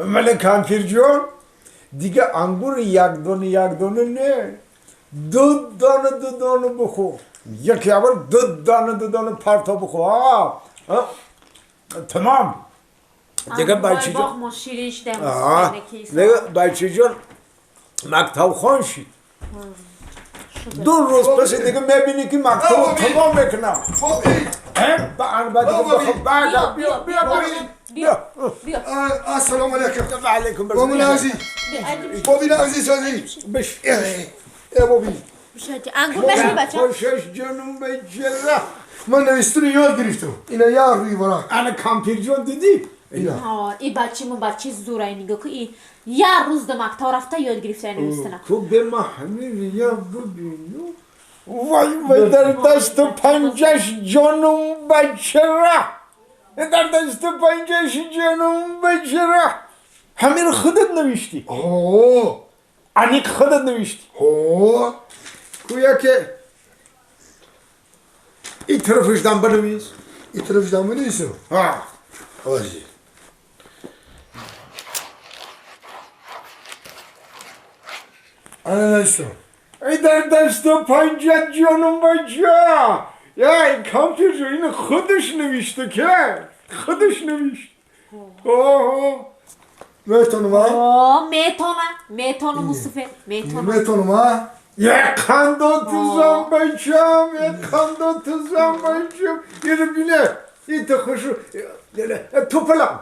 Мана кампир ҷон, дига ангур як дона як дона не, ду дона ду дона бихӯр. Яке аввал ду дона ду дона парто бихӯр. Тамом. Дига бача ҷон, мо ширин шидаем. Дига бача ҷон мактабхон шид. 2 рӯз пас дига мебинӣ ки мактаб тамом мекунам. Биё, биё, биё, биё. السلام علیکم. و علیکم. بابی عزیز، بابی عزیز عزیز. بش. ای بابی. ангур беши, бача. خوشش جنون بچه. من نوشتن یاد گرفتم. اینا یه روی برا. انا کامپیر جون دیدی؟ И бачи мо бачи зурай, нигоҳ ку, и як рӯз да мактаб рафта ёд гирифта навистана. Ку به ما همین یا ببینو. وای وای، در دست پنجش جانم بچه را، در دست پنجش جانم بچه را. همین خودت نوشتی؟ آه. انیق خودت نوشتی؟ آه. گویا که این طرفش دم بنویس. این طرفش دم بنویسم. ها. آجی. انا نوشتم. ای در دست پنجت جانم بچه. یا این کامپیوتر این خودش نوشته که خودش نوشت. آه. میتونم؟ О, метона, метона, мусуфе, метона. میتونم. یه قند و تزم بچم، یه قند و تزم بچم. یه بینه این تو خوشو توپلم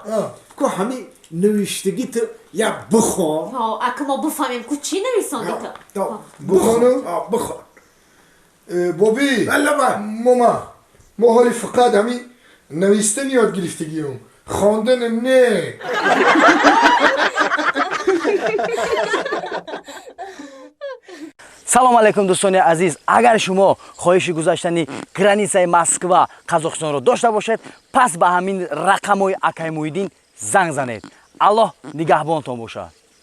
کو همین نوشتگی تو یا بخوان. Ака мо бифаҳмем, ку чӣ нависонди ту. بخوانم؟ بخوان. بابی. بله. ماما، ما حالی فقط همین نوشتن یاد گرفتگیم، خواندن نه. Салом алейкум, дӯстони азиз! Агар шумо хоҳиши гузаштани границаи Москва Қазоқистонро дошта бошед, пас ба ҳамин рақамҳои акай Муҳиддин занг занед. Аллоҳ нигаҳбонтон бошад.